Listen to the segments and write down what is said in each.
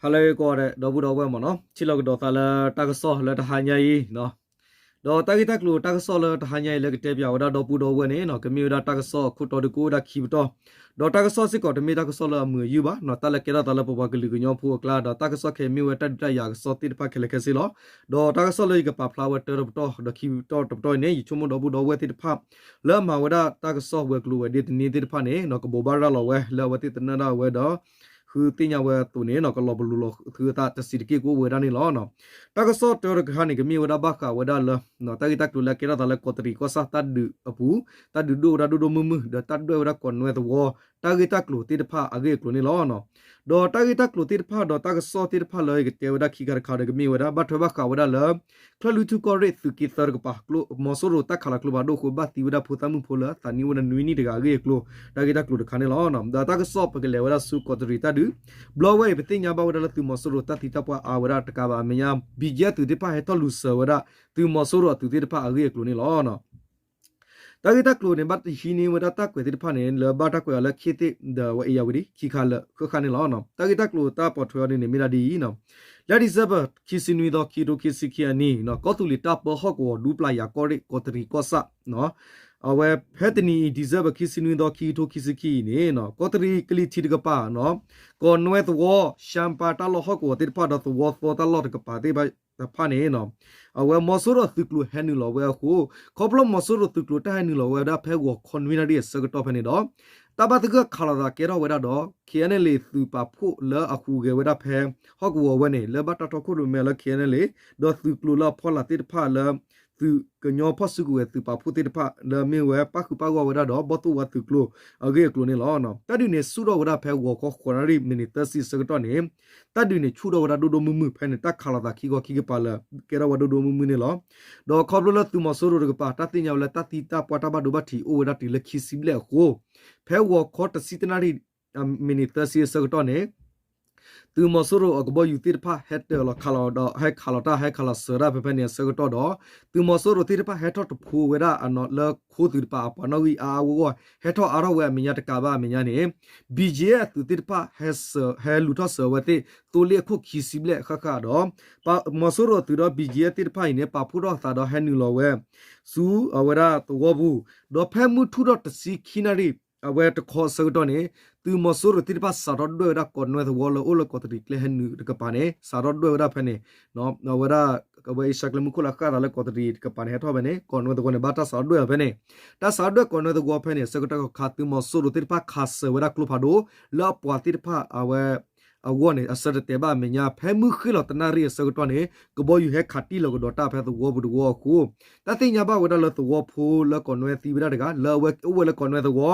ဟါလၢအဂ့ၤကိးဂၤဒဲး ဒီပုၢ်ဒီဝဲၢ်မ့ၢ်နီၤ, ထံၣ်လိာ်ကဒီးသးလၢတၢ်ကစီၣ်လၢတဟါညါအံၤ, ဒီးတၢ်ဂ့ၢ်တၢ်ကျိၤတၢ်ကစီၣ်လၢတဟါညါအံၤလၢကတဲပၠးဝဲဒၣ်ဒီပုၢ်ဒီဝဲၢ်န့ၣ် ကမ့ၢ်ဝဲဒၣ်တၢ်ကစီၣ်အခိၣ်တီဒုးကအိၣ်ဝဲဒၣ်ခံပတီၢ်, ဒီးတၢ်ကစီၣ်စ့ၢ်ကီးတမ့ၢ်တၢ်ကစီၣ်လၢအမုာ်အယုၢ်ဘၣ်, တၢ်လၢကဲထီၣ်သးလၢပပှၤကလုာ်ကညီဖိအကျါ, ဒီးတၢ်ကစီၣ်ခဲအံၤမ့ၢ်ဝဲတၢ်ဒုးတၢ်ယၤကစီၣ်သ့ၣ်တဖၣ်ခဲလၢာ်ခဲဆ့လီၤ. ဒီးတၢ်ကစီၣ်လၢယကပာ်ဖျါဝဲတၢတပတီၢ် ဒီးခံပတီၢ်တပတီၢ်အံၤန့ၣ် ယဆိကမိၣ်ဒီပုၢ်ဒီဝဲၢ်သ့ၣ်တဖၣ် လၢအမၤဝဲဒၣ်တၢ်ကစီၣ်ဝဲၤကျိၤဝဲၤဒ့တနံၤသ့ၣ်တဖၣ်န့ၣ် ကဘိးဘၣ်ရၤလီၤဝဲ လၢအဝဲသ့ၣ်သနၢၣ်ဒၣ်ဝဲဒီး ဃုသ့ၣ်ညါဝဲအသိးန့ၣ် ကလီၤပလိာ်လီၤသုအသးတစဲးတက့ၢ်ကအိၣ်ဝဲဒၣ်န့ၣ်လီၤ. တၢ်ကစီၣ်တၢတခါန့ၣ် ကမ့ၢ်ဝဲဒၣ်ဘၣ်ဃးဝဲဒၣ်လၢ တၢ်ဂ့ၢ်တၢ်ကျိၤလၢအကဲထီၣ်သးလၢကီးတရံးကီၢ်ဆၣ်တၢ်ဒုးအပူၤ, တၢ်ဒုးဒိၣ်ဝဲဒၣ်ဒိၣ်ဒိၣ်မုၢ်မုၢ် ဒီးတၢ်ဒွဲၣ်ဝဲဒၣ်ကီးနွဲသဝီ တၢ်ဂ့ၢ်တၢ်ကျိၤသ့ၣ်တဖၣ်အဂ့ၢ်အကျိၤန့ၣ်လီၤ. ဒီးတၢ်ဂ့ၢ်တၢ်ကျိၤသ့ၣ်တဖၣ်ဒီးတၢ်ကစီၣ်သ့ၣ်တဖၣ်လၢယကတဲဝဲဒၣ်ခံခါတခါဒီး ကမ့ၢ်ဝဲဒၣ် ဘၣ်ထွဲဘၣ်ဃးဝဲဒၣ်လၢ ကၠဲၣ်လွံၢ်ထူၣ်ကီၢ်ရ့ၣ်သုးက့သၢတကပၤ မီၤစိရိၤတၢ်ခးလီၤကျိဖးဒိၣ်အဃိ ဘၣ်သံဝဲဒၣ်ဖိသၣ်မုၣ်ဖိလၢအသးနံၣ်အိၣ်ဝဲဒၣ်နွံနံၣ်တဂၤအဂ့ၢ်အကျိၤ တၢ်ဂ့ၢ်တၢ်ကျိၤတခါန့ၣ်လီၤ. ဒီးတၢ်ကစီၣ်ပကလဲၤဝဲဒၣ်ဆူကီးတရံးတၢ်ဒုး, ဘျီဝဲအံၤ ပသ့ၣ်ညါဘၣ်ဝဲဒၣ်လၢသုးကီးတရံးတၢ်သံတၢ်ပှၢ်အါဝဲဒၣ်တကးဘၣ်အမဲာ်ညါ ဘံၣ်ကၠဲၣ်သုးသ့ၣ်တဖၣ်ဟဲထီၣ်လူၤစၢၤဝဲဒၣ် သုးမီၤစိရိၤအသုးသ့ၣ်တဖၣ်အဂ့ၢ်အကျိၤန့ၣ်လီၤ. တၢ်ဂ့ၢ်တၢ်ကျိၤန့ၣ် ဘၣ်တဟံးန့ၢ်ဝဲဒၣ်တၢ်ကွဲးသ့ၣ်တဖၣ်န့ၣ် လၢဘၣ်တၢ်ကွဲးအီၤလၢခ့သ့ၣ်ဒီးဝဲအ့ၣ်ယၣ်ဝတံၣ် ခံခါလၢာ်ဃၣ်ဃၣ်န့ၣ်လီၤ. တၢ်ဂ့ၢ်တၢ်ကျိၤတၢ်ပိာ်ထွဲအီၤဒ်န့ၣ်မ့ၢ်ဒၣ်ဒ်အံၤ, လါ December ခံဆံနွံသီ ခံကထိခံဆံခံအနံၣ် ကီၢ်သူလ့ၤတၢ်ပၢ ဟီၣ်ကဝီၤဒူပျၢ်ယၤကီၢ်ရ့ၣ် ကီးတရံးကီၢ်ဆၣ် အဝဲဖဲတနံၤအံၤ December ခံဆံနွံသီ ခံကထိခံဆံခံအံၤန့ၣ် ကီးတရံးကလံၤထံးတကပၤ ကီးနွဲသဝီ ရှၢပၤတၢ်လီၢ်ဟီၣ်ကဝီၤသ့ၣ်တဖၣ်ဒီးသဝီသီတၢ်လီၢ်တကပၤသ့ၣ်တဖၣ်န့ၣ် အဝဲမီၤစိရိၤသုးကျိၤဟဲနုာ်လီၤဝဲအဃိ, ခီဖျိမီၤစိရိၤသုးကျိၤတၢ်ဟဲနုာ်လီၤဝဲဒၣ်ဖဲဂီၤခီနွံနၣ်ရံၣ်အဆၢကတီၢ်ဖဲန့ၣ်ဒီး တၢ်ဘၣ်သဂၢၢ်ခးလိာ်သးကဲထီၣ်ဝဲဒၣ်ဒီး KNLA သုးပာ်ဖှိၣ်လၢအဟူးဂဲၤဝဲဒၣ်ဖဲ ဟီၣ်ကဝီၤဝဲန့ၣ် လၢဘၣ်တၢ်ထီခိၣ်ရိၣ်မဲအီၤလၢ KNLA ဒီးသုးကျိၤလၢအဖီလာ်သ့ၣ်တဖၣ်လၢ သုးကညီဖီၣ်စုကဝဲၤသုးပာ်ဖှိၣ်သ့ၣ်တဖၣ် လၢအမ့ၢ်ဝဲပၣ်ဃုာ်ပၣ်ဂီၢ်ဝဲဒၣ်ဒီး ဘီၣ်သိၣ်ဝါသုးကျိၤအဂ့ၢ်အကျိၤန့ၣ်လီၤ. တၢ်ဒုးန့ၣ်ဆူၣ်ထီၣ်ဝဲဒၣ်ဖဲဂီၤခီဃိးနၣ်ရံၣ် မံးနံးသၢဆံအဆၢကတီၢ်န့ၣ် တၢ်ဒုးန့ၣ်ဆူၣ်ထီၣ်ဝဲဒၣ်ဒိၣ်ဒိၣ်မုၢ်မုၢ်ဖဲန့ၣ် တၢ်ခးလိာ်သးခံခီခံကပၤလၢာ် ကဲထီၣ်ဝဲဒိၣ်ဒိၣ်မုၢ်မုၢ်န့ၣ်လီၤ. ဒီးခီဖျိလၢသုးမီၤစိရိၤတကပၤ တၢ်သ့ၣ်ညါဝဲလၢတၢ်သံတၢ်ပှၢ်တၢ်ဘၣ်ဒိဘၣ်ထံးအိၣ်ဝဲဒၣ်တုၤလၢခံဆံဘျဲၣ်အဃိ, ဖဲဂီၤခီတဆံတၢနၣ်ရံၣ် မံးနံးသၢဆံအဆၢကတီၢ်န့ၣ် သုးမီၤစိရိၤအကဘီယူၤသ့ၣ်တဖၣ်ဟဲတၢၤလီၤခးလီၤဒီး ဟဲခးလီၤတၢ်ဟဲခးလီၤစၢၤတၢ်ဖဲဖဲန့ၣ်အဆၢကတီၢ်ဒီး သုးမီၤစိရိၤသ့ၣ်တဖၣ်ဟဲထီၣ်တဖိးဝဲဒၣ်အနီၣ်လၢခိသုးတပၤအပှၤနီၣ်ဂံၢ်အါအါဂီၢ်ဂီၢ် ဟဲထီၣ်အါထီၣ်ဝဲအမဲာ်ညါတကးဘၣ်အမဲာ်ညါန့ၣ် ဘံၣ်ကၠဲၣ်အသုးသ့ၣ်တဖၣ် ဟဲလူၤထီၣ်စၢၤအဝဲသ့ၣ် သိလ့ၣ်အခိၣ်ခံဆံဘျဲၣ်ဃၣ်ဃၣ်ဒီး မီၤစိရိၤအသုးဒီး ဘံၣ်ကၠဲၣ်သ့ၣ်တဖၣ်အံၤန့ၣ် ပာ်ဖှိၣ်ထီၣ်အသးဒီးဟဲနုာ်လီၤဝဲ ဆူအဝဲဒၣ်သဝီပူၤ, ဒီးဖဲမုၢ်ထူၣ်ထီၣ်တဆံခံနၣ်ရံၣ် အဝဲတခီအဆၢကတီၢ်န့ၣ် သုးမီၤစိရိၤသ့ၣ်တဖၣ်စးထီၣ်ဒွဲၣ်ဝဲဒၣ်ကီးနွဲသဝီလၢအိၣ်လၢကီးတရံးကျဲဟဲနုာ်တကပၤန့ၣ် စးထီၣ်ဒွဲၣ်ဝဲဒၣ်ဖဲန့ၣ် အဝဲဒၣ် အဝဲအ့ရှါကျဲမုၢ်ခိၣ်လၢအဃၣ်သးလၢကီးတရံးတကပၤန့ၣ် ဟဲထီၣ်ဖဲန့ၣ် ကီးနွဲသဝီန့ၣ် ဘၣ်တၢ်စးထီၣ်ဒွဲၣ်အီၤဖဲန့ၣ်, တၢ်စးထီၣ်ဒွဲၣ်ကီးနွဲသဝီဖဲန့ၣ် အဆၢကတီၢ်ခါ သုးမီၤစိရိၤသ့ၣ်တဖၣ်ခးစၢၤဝဲဒၣ်ကျိဖးဒိၣ် လၢအပှၤသ့ၣ်တဖၣ်အဝဲ အဂီၢ်န့ၣ် အဆၢတတဲာ်ဘၣ်အမဲာ်ညါ ဖဲမုၢ်ဃ့ၢ်လီၤတနၣ်ရံၣ်အဆၢကတီၢ်န့ၣ် ကဘီယူၤဟဲခးတံၢ်လီၤကဒီးတၢ်ဖဲသဝီပူၤတဝီအဃိ, တၢ်သ့ၣ်ညါဘၣ်ဝဲဒၣ်လၢသဝီဖိလၢကီးနွဲသံဝဲဒၣ်တဂၤ လၢအဝဲအိၣ်ဝဲလၢကီးနွဲသဝီ,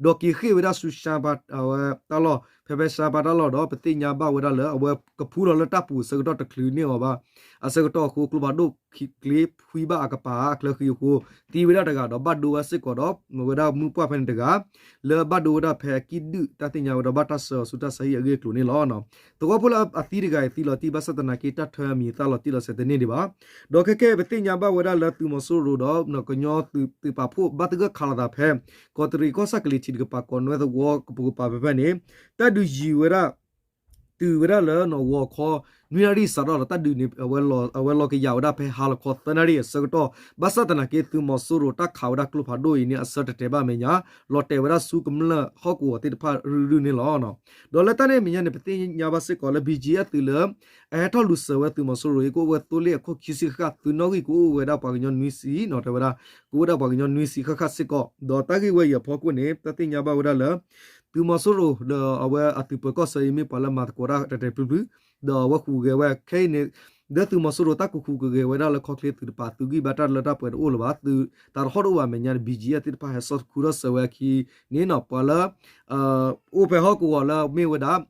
ဒီးက့ၤဃ့ၢ်ဝဲဒၣ်ဆူရှါပၤ အဝဲတၢ်လီၢ် ဖဲဖဲရှါပၤတၢ်လီၢ်ဒီး ပသ့ၣ်ညါဘၣ်ဝဲဒၣ်လၢအဝဲကဖူလီၤလၢတၢ်ပူၤအဆၢကတီၢ်တချုးန့ၢ်အီၤဘၣ် အဆၢကတီၢ်အဃိ ကျိဖးဒိၣ်ချ့ဖှံဘၣ်အကပၤအချၢဃံအဃိ သံဝဲဒၣ်တဂၤဒီးဘၣ်ဒိဝဲစ့ၢ်ကီးဒီး ဝဲဒၣ်မုၢ်ပှၢ်ဖဲန့ၣ်တဂၤ လၢဘၣ်ဒိဝဲဒၣ်ဖဲအကံၣ်ဒုၣ် တၢ်သ့ၣ်ညါဝဲဒီးဘၣ်တၢ်ဆှၢအီၤဆူတၢ်ဆါဟံၣ်အဂ့ၢ်အကျိၤန့ၣ်လီၤ. သဝီဖိလၢအသံတဂၤအံၤသံလီၤတံၢ်ဘၣ်ဆၣ်သနာ်က့ တၢ်ထၢအမံၤအသၣ်လီၤတံၢ်လီၤဆဲးတန့ၢ်ဒံးဘၣ်. ဒီးခဲကဲပသ့ၣ်ညါဘၣ်ဝဲဒၣ်လၢသုးမီၤစိရိၤဒီး ကညီသုးပာ်ဖှိၣ်ဘၣ်သဂၢၢ်ခးလိာ်သးဖဲ ကီးတရံးကီၢ်ဆၣ်ကလံၤထံးတကပၤ ကီးနွဲသဝီကပိာ်ကပၤဖဲဖဲန့ၣ် တၢ်ဒုးယံၤဝဲဒၣ် တုၤဝဲဒၣ်လၢဂီၤခီ နွံနၣ်ရံၣ်စးထီၣ်ဒီး တၢ်ဒုးန့ၣ် အဝဲလီၤကယၤဝဲဒၣ်ဖဲဟါလီၤခီ သၢနၣ်ရံၣ်အဆၢကတီၢ် ဘၣ်ဆၣ်သနာ်က့ သုးမီၤစိရိၤတၢ်ခးဝဲဒၣ်ကျိဖးဒိၣ်အံၤန့ၣ် အဆၢတတဲာ်ဘၣ်အမဲာ်ညါ လီၤတဲာ်ဝဲဒၣ်ဆူကမျၢၢ်ဟီၣ်ကဝီၤသ့ၣ်တဖၣ်ရုၢ်ရုၢ်န့ၣ်လီၤ. ဒီးလၢတၢ်န့ၣ်အမဲာ်ညါန့ၣ် ပသ့ၣ်ညါဘၣ်စ့ၢ်ကီးလၢ ဘံၣ်ကၠံအသုးလၢ အဟဲထီၣ်လူၤစၢၤဝဲသုးမီၤစိရိၤအံၤ ကအိၣ်ဝဲသိလ့ၣ်အခိၣ်ခံဆံဃၣ်ဃၣ် သုးနီၣ်ဂံၢ်ကအိၣ်ဝဲဒၣ်ပှၤကညီနွံဆံနီၤ တဲဝဲဒၣ် ကအိၣ်ဝဲဒၣ်ပှၤကညီနွံဆံဃၣ်ဃၣ်စ့ၢ်ကီး ဒီးတၢ်ဂ့ၢ်ဝဲအံၤအဖီခိၣ်န့ၣ် တၢ်သ့ၣ်ညါဘၣ်ဝဲဒၣ်လၢ သုးမီၤစိရိၤဒီးအဝဲအသုးပၢၤကီၢ်ဆၢအံၤ မ့ၢ်ပှၤလၢမၤသကိးတၢ်တဲာ်တဲာ်ဖျုဖျု ဒီးအဝဲဟူးဂဲၤဝဲခဲအံၤန့ၣ် လၢသုးမီၤစိရိၤတၢ်ကဃူကဂဲၤဝဲဒၣ်လၢခီၣ်ချ့သုးတပၤ သုးဂံၢ်ဘါတၢ်လၢတၢ်ပှဲၤတအိၣ်လၢၤဘၣ် သုးတၢ်တဟီၣ်တအိၣ်ဘၣ်အမဲာ်ညါန့ၣ် ဘံၣ်ကၠံအသုးတဖၣ်ဟဲစိာ်ခူထီၣ်စၢၤဝဲအခံန့ၣ်နီၤ ပှၤလၢ အိၣ်ဖဲဟီၣ်ကဝီၤလၢမ့ၢ်ဝဲဒၣ်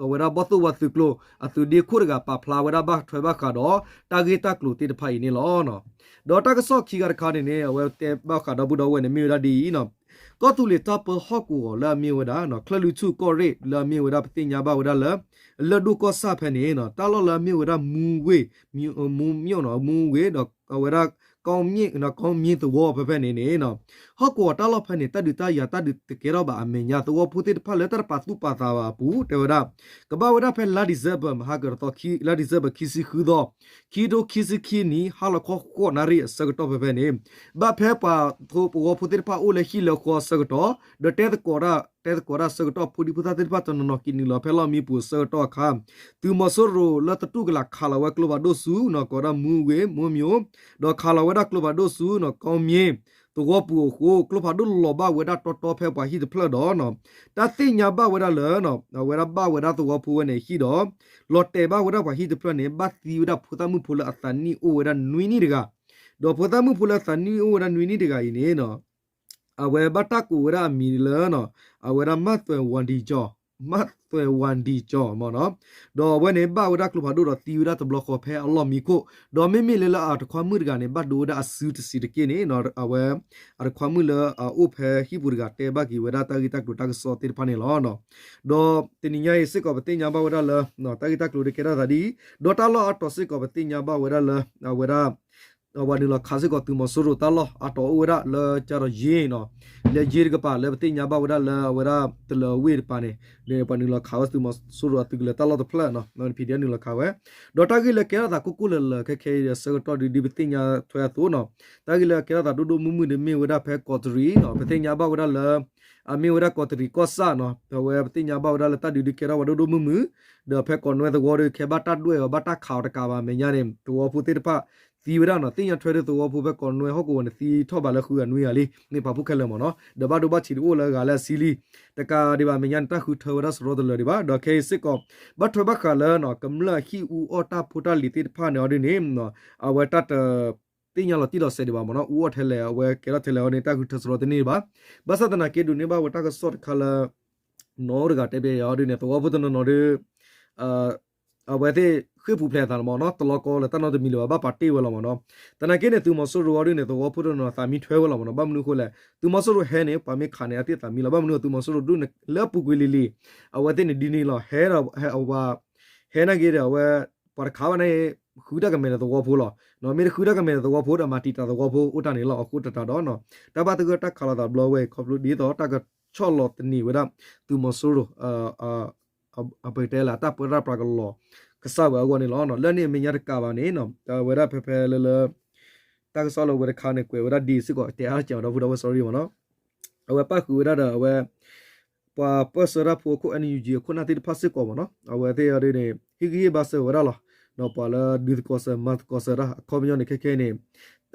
အဝဲဒၣ်ဘီၣ်သိၣ်ဝါသုးကျိၤ အသုးဒ့ခိၣ်တဂၤပာ်ဖျါဝဲဒၣ်ဘၣ်ထွဲဘၣ်ဃးဒီး တၢ်ဂ့ၢ်တၢ်ကျိၤသ့ၣ်တဖၣ်အံၤန့ၣ်လီၤ. ဒီးတၢ်ကစီၣ်ခံဂၤတခါန့ၣ်န့ၣ် အဝဲတဲဘၣ်ဃးဒီပုၢ်ဒီဝဲၢ်န့ၣ် မ့ၢ်ဝဲဒၣ်ဒ်အံၤနီၤ ကီၢ်သူလ့ၤတၢ်ပၢဟီၣ်ကဝီၤလၢအမ့ၢ်ဝဲဒၣ် ချၢၣ်လွံၢ်ထူၣ်ကီၢ်ရ့ၣ်လၢအမ့ၢ်ဝဲဒၣ် ပသ့ၣ်ညါဘၣ်ဝဲဒၣ်လၢ လၢၢ်ဒိၣ်ကီၢ်ဆၣ်ဖဲန့ၣ် တၢ်လီၢ်လၢအမ့ၢ်ဝဲဒၣ်မူဝ့ၢ် မူ မူဝ့ၢ်ဒီးအဝဲဒၣ် ကီမ့ၣ်သဝီဖဲဖဲန့ၣ်န့ၣ် ဟီၣ်ကဝီၤတၢ်လီၢ်ဖဲန့ၣ် တၢ်ဒုးတၢ်ယၤတၢ်ဒုးတကဲထီၣ်ဘၣ်အမဲာ်ညါ သဝီဖိသ့ၣ်တဖၣ်လၢတၢ်တပာ်သူၣ်ပာ်သးဘၣ်အပူၤ တဲဝဲဒၣ် ကဘၣ်ဝဲဒၣ်ဖဲလါ December မဟါကတသီ လါ December ခံဆံဃုသီ ခံထိခံဆံခံနံၣ် ဟါလီၤခီဃိးနၣ်ရံၣ်အဆၢကတီၢ်ဖဲဖဲန့ၣ် ဘၣ်ဖဲပှၤသဝီဖိသ့ၣ်တဖၣ်အိၣ်လၢဟံၣ်လၢဃီအဆၢကတီၢ် ဒီးတဲသကိးတၢ် တဲသကိးတၢ်အဆၢကတီၢ် ဖိဒံဖိသၣ်သ့ၣ်တဖၣ်တနီၤနီၤက့ၤနုာ်လီၤဖဲလီၢ်မံပူၤအဆၢကတီၢ်အခါ သုးမီၤစိရိၤလၢသတူၢ်ကလာ်ခးလီၤဝဲကျိဖးဒိၣ်ဆူ နီၢ်ကီးဒၣ်မူဝ့ၢ် မိမိ ဒီးခးလီၤဝဲဒၣ်ကျိဖးဒိၣ်ဆူ နီၢ်ကီမ့ၣ် သဝီပူၤအဃိ ကျိဖးဒိၣ်လီၤဘၣ်ဝဲဒၣ်တီတီဖဲပှၤဟံၣ်တဖျၢၣ်ဒီး တၢ်သ့ၣ်ညါဘၣ်ဝဲဒၣ်လၢ အဝဲဒၣ်ဘၣ်ဝဲဒၣ်သဝီဖိဝဲန့ၣ်ဟံၣ်ဒီး လီၤတဲာ်ဘၣ်ဝဲဒၣ်ပှၤဟံၣ်တဖျၢၣ်န့ၣ် ဘၣ်သံဝဲဒၣ်ဖိသၣ်မုၣ်ဖိလၢအသးနံၣ်အိၣ်ဝဲဒၣ်နွံနံၣ်တဂၤ ဒီးဖိသၣ်မုၣ်ဖိလၢအသးနံၣ်အိၣ်ဝဲဒၣ်နွံနံၣ်တဂၤအံၤန့ၣ် အဝဲဘၣ်တၢ်ကိးဝဲဒၣ်အမံၤလၢ အဝဲဒၣ် မၣ်သွဲးဝၣ်ဒံကၠီၤ မၣ်သွဲးဝၣ်ဒံကၠီၤမ့ၢ်နီၤ ဒီးအဝဲန့ၣ်ဘၣ်ဝဲဒၣ်ကျိဖးဒိၣ်ဒီးသံဝဲဒၣ်တဘျီဃီဖဲအလီၢ်မံခိၣ် ဒီးမ့မ့ၢ်လၢလၢအတခွါမုၣ်တဂၤန့ၣ် ဘၣ်ဒိဝဲဒၣ်အစုတဆံးတက့ၢ်န့ၣ် အဝဲ အတခွါမုၣ်လၢအအိၣ်ဖဲဟံၣ်ပူၤတဂၤတဲဘၣ်က့ၤဝဲဒၣ်တၢ်ဂ့ၢ်တၢ်ကျိၤတၢ်ကစီၣ်သ့ၣ်တဖၣ်န့ၣ်လီၤ. ဒီးတနံၤညါအံၤစ့ၢ်ကီးပသ့ၣ်ညါဘၣ်ဝဲဒၣ်လၢ တၢ်ဂ့ၢ်တၢ်ကျိၤဒီးကဲထီၣ်သးဒ်အံၤ ဒီးတၢ်လီၢ်အါတီၤစ့ၢ်ကီးပသ့ၣ်ညါဘၣ်ဝဲဒၣ်လၢ အဝဲဒၣ် ပှၤနုာ်လီၤခးစ့ၢ်ကီးသုးမီၤစိရိၤတၢ်လီၢ်အါတီၤအိၣ်ဝဲဒၣ်လၢကၠၢ်ဒီးယ့နီၤ လၢယ့တကပၤလၢပသ့ၣ်ညါဘၣ်ဝဲဒၣ်လၢအဝဲဒၣ်တလၢၤဝ့ၢ်တပၤန့ၣ် ဒီးပှၤနုာ်လီၤခးဝဲသုးမီၤစိရိၤအသုးကလၢၤတၢ်လီၢ်တဖျၢၣ်နီၤ PDF နုာ်လီၤခးဝဲ ဒီးတၢ်ဂ့ၢ်လၢကဲထီၣ်သးကိၢ်ကိၢ်လၢၤလၢၤခဲခဲအံၤဒီးဆၢကတီၢ်ဒုး ဒ်ပသ့ၣ်ညါထွဲအသိးနီၤ တၢ်ဂ့ၢ်လၢကဲထီၣ်သးဒိၣ်ဒိၣ်မုၢ်မုၢ်ဒ်မ့ၢ်ဝဲဒၣ်ဖဲကီးတရံးနီၤ ပသ့ၣ်ညါဘၣ်ဝဲဒၣ်လၢ အမ့ၢ်ဝဲဒၣ်ကီးတရံးကီၢ်ဆၣ်နီၤ အဝဲပသ့ၣ်ညါဘၣ်ဝဲဒၣ်လၢတၢ်ဒုးဒုးကဲထီၣ်ဝဲဒိၣ်ဒိၣ်မုၢ်မုၢ် ဒီးဖဲကီးနွဲသဝီဒီး ခဲဘၣ်တၢ်ဒွဲၣ်အီၤ ဘၣ်တၢ်ခးအီၤတကးဘၣ် အမဲာ်ညါန့ၣ် သဝီဖိသ့ၣ်တဖၣ်သံဝဲဒၣ်နီၤ သ့ၣ်ညါထွဲဒီးသဝီဖိဖဲကီးနွဲဟီၣ်ကဝီၤန့ၣ် သံထီၣ်ဘးလၢဃုဂၤနွံဂၤလံ မ့ၢ်ပာ်ဖှိၣ်ခဲလၢာ်မ့ၢ်နီၤ ဒီးဘၣ်ဒိဘၣ်ထံးတအိၣ်လၢအဂၤလၢအဆံလံ တကးဒံးဘၣ် အမဲာ်ညါန့ၣ် တၢ်ဃုထၢဝဲဒၣ်စရီတလၢာ်ဒံးဘၣ် ဒီးခဲအံၤစ့ၢ်ကီး ဘၣ်ထွဲဘၣ်ဃးလၢ ကမျၢၢ်ဟံၣ်အူအီၣ်တၢ်ဖိတၢ်လံၤသ့ၣ်တဖၣ်န့ၣ်အီၤဒ်န့ၣ် အဝဲတၢ်တ သ့ၣ်ညါလီၤတံၢ်လီၤဆဲးဒံးဘၣ်မ့ၢ်နီၤ အူအီၣ်ထဲလဲၣ် အဝဲကဲထီၣ်ထဲလဲၣ်အီၤန့ၣ် တၢ်ဃုထၢစရီတန့ၢ်ဒံးဘၣ် ဘၣ်ဆၣ်သနာ်က့ဒိးန့ၢ်ဘၣ်ဝဲတၢ်ကစီၣ်တခါလၢ နီတဂၤတဲဘၣ်ယၤအီၤဒ်န့ၣ် သဝီဖိတနီၤနီၤဒီး အဝဲသ့ၣ်ဃ့ၢ်ပူၤဖျဲးအသးလီၤမ့ၢ်နီၤ တလီၤကီလၢတၢ်နီတမံၤလၢၤဘၣ် ဘၣ်ပာ်တ့ၢ်ဝဲလီၤမ့ၢ်နီၤ သနာ်က့န့ၣ် သုးမီၤစိရိၤအီၤဒ်န့ၣ် သဝီဖိတနီၤနီၤသးမံထွဲဝဲလီၤမ့ၢ်နီၤ ဘၣ်မနုၤအဃိလဲၣ် သုးမီၤစိရိၤဟဲန့ၣ် ပှၤမ့ၢ်ခးန့ၣ် အသ့ၣ်သးမံလီၤ ဘၣ်မနုၤသုးမီၤစိရိၤဒိၣ်န့ၣ် လၢအပူၤကွံာ်လံၤလံၤ အဝဲသ့ၣ်န့ၣ်ဒ်န့ၣ်လီၤ ဟဲဒီး ဟဲနၤက့ဒီးအဝဲ ပှၤတခးဘၣ်န့ၣ် ဃုတၢ်ကမဲာ်ဒီးသဝီဖိလီၤ မ့ၢ်တဃုတၢ်ကမဲာ်ဒီးသဝီဖိဒီးမၤတံာ်တာ်သဝီဖိအိၣ်တၢ်န့ၣ်လီၤ အဃိတတးဒီး တၢ်ဘၣ်သဂၢၢ်တၢ်ခးလိာ်သးဘျီဝဲအံၤ ခီဖျိဒ်သိးတၢ်ကဆီၣ်လီၤသန့ၤဝဲဒၣ် သုးမီၤစိရိၤ အပကတဲလၢ အတၢ်ပၢတၢ်ပြးကလီၤကစၢ်ဝဲအဂီၢ်န့ၣ်လီၤ. လၢန့ၣ်အမဲာ်ညါတကးဘၣ်န့ၣ် အဝဲဒၣ်ဖဲဖဲလၢလၢ တၢ်ကစီၣ်လၢဝဲတခါန့ၣ် ကွဲးဝဲဒၣ်ဒ်စ့ၢ်ကီး တဲအါစၢၤဒီပုၢ်ဒီဝဲၢ် sorry မ့ၢ်နီၤ အဝဲပၣ်ဃုာ်ဝဲဒၣ်ဒီးအဝဲ ပှၤပၢၢ်ဆၢတၢ်ဖိအခိၣ် NUG အခိၣ်နၢ်သ့ၣ်တဖၣ်စ့ၢ်ကီးမ့ၢ်နီၤ အဝဲသ့ၣ်အီၤဒ်န့ၣ် ဟ့ၣ်ဂံၢ်ဟ့ၣ်ဘါစၢၤဝဲဒၣ်လီၤ. ဒီးပှၤလၢဒုးသကိးစၢၤမၤသကိးစၢၤတၢ် အခီပညီန့ၣ် ခဲခဲအံၤန့ၣ်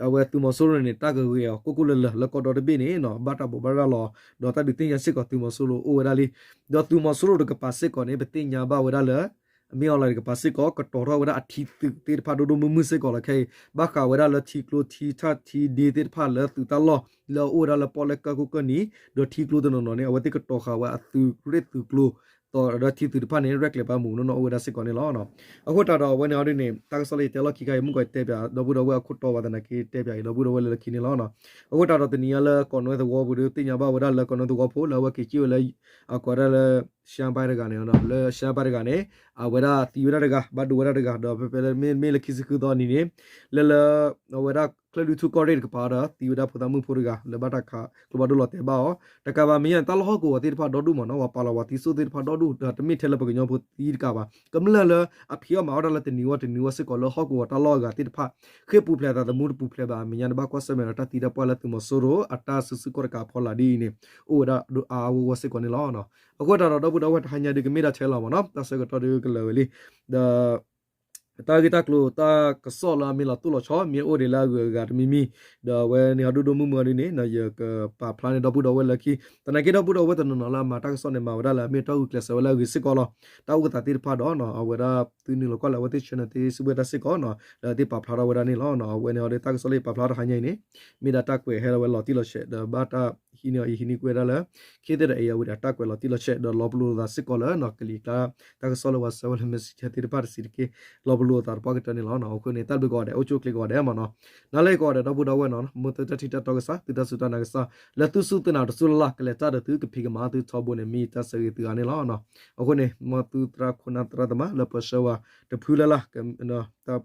အဝဲသုးမီၤစိရိၤန့ၣ် တၢ်ကဂ့ၤအီၤကိၢ်ကိၢ်လၢၤလၢၤ လၢကီၢ်ဒီတဘ့ၣ်န့ၣ် ဘၣ်တၢ်ဘိးဘၣ်ရၤလီၤ ဒီးတၢ်ဒုးသ့ၣ်ညါစ့ၢ်ကီးသုးမီၤစိရိၤအိၣ်ဝဲဒၣ်လံ. ဒီးသုးမီၤစိရိၤတကပၤစ့ၢ်ကီးန့ၣ် ပသ့ၣ်ညါဘၣ်ဝဲဒၣ်လၢ မ့ၢ်အီၤလၢတကပၤစ့ၢ်ကီး ကတီၤထီၣ်ဝဲဒၣ်အထံသုးသ့ၣ်တဖၣ်ဒိၣ်ဒိၣ်မုၢ်မုၢ်စ့ၢ်ကီးလီၤ. ခဲအံၤ ဘၣ်ဃးဝဲဒၣ်လၢထံကျိထံထၣ်ထံဒ့သ့ၣ်တဖၣ်လၢသုးတၢ်လီၢ် လၢအအိၣ်ဝဲဒၣ်လၢပီၣ်လဲၣ်ကၢၢ်ခိၣ်ကၢၢ်နံၤ ဒီးထံကျိတနီၤနီၤန့ၣ် အဝဲသ့ၣ်ကတီၤဃာ်ဝဲအသုးရ့ၣ်သုးကျိၤ ဒီးထံသုးတဖၣ်န့ၣ် ရဲၣ်ကျဲၤပာ်မုာ်နီၢ်နီၢ်အိၣ်ဝဲဒၣ်စ့ၢ်ကီးန့ၣ်လီၤ. အဃိတးဒီးအဝဲန့ၣ်အီၤဒ်န့ၣ် တၢ်ကစီၣ်လၢယတဲလီၢ်ခံခါအံၤ မုၢ်ကီၢ်တဲပၠးဒီပုၢ်ဒီဝဲၢ်အခိၣ်တီဘၣ်သနာ်က့တဲပၠးအံၤ ဒီပုၢ်ဒီဝဲၢ်လၢလၢခံန့ၣ်လီၤ. အဃိတးဒီးတနံၤညါလၢကီးနွဲသဝီပူၤဒီး သ့ၣ်ညါဘၣ်ဝဲဒၣ်လၢကီးနွဲသဝီဖိလၢအဝဲက့ၤက့ၣ်ဝဲလၢ အကိးဝဲဒၣ်လၢ ရှမ်းပိုင်းတဂၤန့ၣ် လၢ ရှမ်းပိုင်းတဂၤန့ၣ် အဝဲဒၣ်သံဝဲဒၣ်တဂၤ ဘၣ်ဒိဝဲဒၣ်တဂၤ ဒီးဖဲဖဲလၢမ့ၢ်လၢခံဆံဃုသီနံၤန့ၣ် လၢလၢ အဝဲဒၣ်ချၢၣ်လွံၢ်ထူၣ်ကီၢ်ရ့ၣ်တကပၤဒီး သံဝဲဒၣ်ဖိသၣ်မုၣ်ဖိတဂၤ လၢဘၣ်တၢ်ခးကျိဖးဒိၣ်လီၤတဲာ်ဘၣ်အီၤ တကးဘၣ်မဲာ်ညါန့ၣ် တၢ်လီၢ်ဟီၣ်ကဝီၤသ့ၣ်တဖၣ်ဒီဒူၣ်မ့ၢ်နီၤ ပှၤပာ်လီၤပှၤသံစိၣ်သ့ၣ်တဖၣ်ဒီဒူၣ် ဒီးတမ့ၢ်ထဲလၢပှၤကညီဖိသံတကးဘၣ် ကမျၢၢ်လၢအဖံးအီၣ်မၤအီၣ်တၢ်လၢတနံၤဝဲတနံၤဝဲစ့ၢ်ကီးလၢဟီၣ်ကဝီၤတၢ်လီၢ်အဂၤသ့ၣ်တဖၣ် ဃ့ၢ်ပူၤဖျဲးအသးသမူတပူၤဖျဲးဘၣ်အမဲာ်ညါန့ၣ် ဘၣ်ကွၢ်ဆၢၣ်မဲာ်ဒီးတၢ်သံတၢ်ပှၢ်လၢသုးမီၤစိရိၤအတၢ်စုဆူၣ်ခီၣ်တကးအဖီလာ်ဒ်အံၤန့ၣ် အိၣ်ဝဲဒၣ်ဒိၣ်အါအါဂီၢ်ဂီၢ်စ့ၢ်ကီးန့ၣ်လီၤ. အဃိတးဒီးဒီပုၢ်ဒီဝဲၢ်တဟါညါဒုးကမ့ၢ်ဒၣ်ထဲလီၤမ့ၢ်နီၤ တၢ်ဆၢကတီၢ်ဒုးကလၢာ်ဝဲလံ ဒီး တၢ်ဂ့ၢ်တၢ်ကျိၤတၢ်ကစီၣ်လၢအမ့ၢ်လီၤတိၢ်လီၤဆီ မ့ၢ်အိၣ်ဒံးလၢအဂုၤအဂၤတမံၤမံၤ ဒီးအဝဲန့ၣ်ဟီဒိၣ်ဒိၣ်မုၢ်မုၢ်အီၤဒ်န့ၣ် ယကပာ်ဖျါန့ၢ်ဒီပုၢ်ဒီဝဲၢ်လၢခံ သနာ်က့ဒီပုၢ်ဒီဝဲၢ်တနီၤနီၤလၢအမၤတၢ်ကစီၣ်န့ၣ် မၤဝဲဒၣ်လၢအမ့ၢ်တီၢ်ဂုာ်ကျဲးစၢးဝဲလၢအဂ့ၤစ့ၢ်ကီးလီၤ. တၢ်အိၣ်သးသ့ၣ်တဖၣ်ဒီး အဝဲဒၣ်သုနုာ်လီၤကွၢ်လၢအဝဲသ့ၣ် channel သ့ၣ်စံးဘၣ်တၢ်စ့ၢ်ကီး လၢအသ့ၣ်ပာ်ဖျါထီၣ်ဝဲဒၣ်န့ၣ်လီၤ. အဝဲန့ၣ်အီၤဒီးတၢ်ကစီၣ်လၢယပာ်ဖျါတဟါညါအံၤန့ၣ် မ့ၢ်ဒၣ်တၢ်ကွဲးဟဲလီၤဝဲလီၤတံၢ်လီၤဆဲး ဒီးဘၣ်တၢ်ဟံးန့ၢ်အီၤယဟံးန့ၢ်ကွံာ်ဝဲဒၣ်လၢ ခ့သ့ၣ်ဒီးအဲၣ်ယၤဝံၤဒီးတၢ်ကွဲးလီၤတံၢ်လီၤဆဲး ဒီးလီၤပလိာ်သးစ့ၢ်ကီးလၢ ကလံၤကျါ တၢ်ကစီၣ်လၢပှၤဆှၢဝဲလၢ messenger သ့ၣ်တဖၣ်တဆံးတက့ၢ် လီၤပလိာ်သးတပှၢ်ကတၢၢ်န့ၣ်လီၤ. အဃိန့ၣ် တၢ်ဘျုးကိးဂၤဒဲး အိၣ်ဆူၣ်အိၣ်ချ့ကိးဂၤဒဲးမ့ၢ်နီၤ နၤလၢကိးဂၤဒဲးဒီပုၢ်ဒီဝဲၢ်နီၤ မ်သုတၢ်ထံၣ်တၢ်တီကစၢ် သုတၢ်စူၢ်တၢ်နာ်ကစၢ် လၢသုစူၢ်သုနာ်တစူၢ်လၢ်လၢ် ကလဲၤတၢ်ဒီးသုကဖံးကမၤသုထီဘိန့ၣ် မ့ၢ်တၢ်ဆၢဂ့ၤသုဂၤန့ၣ်လီၤ. အဃိန့ၣ် မ်သုသရၣ်ခိၣ်နၢ်သရၣ်သမါလၢပှၤဆှၢဝဲတဖုလၢ်လၢ် တၢ်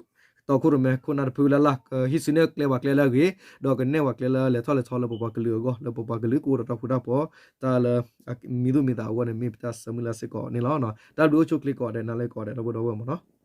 တီခိၣ်ရိၣ်မဲ ခိၣ်နၢ်တဖုလၢ်လၢ် ဟံးစုနဲၣ်ကျဲပှၤကျဲလၢအဂ့ၤ, ဒီးကနဲၣ်ပှၤကျဲလၢလဲၤထီၣ်လဲၤထီလၢပပှၤကလုာ်အဂီၢ် လၢပပှၤကလုာ်ကအိၣ်ဒီးတၢ်ဃူတၢ်ဖိး တၢ်လၢ မံၤသူၣ်မံၤသးအဂီၢ်န့ၣ် မ့ၢ်ပတၢ်ဆၢမုၢ်လၢ်စ့ၢ်ကီးန့ၣ်လီၤ. တၢ်ဘျုးအိၣ်ဆူၣ်ချ့ကိးဂၤဒဲး နၤလၢကိးဂၤဒဲး ဒီပုၢ်ဒီဝဲၢ်မ့ၢ်နီၤ.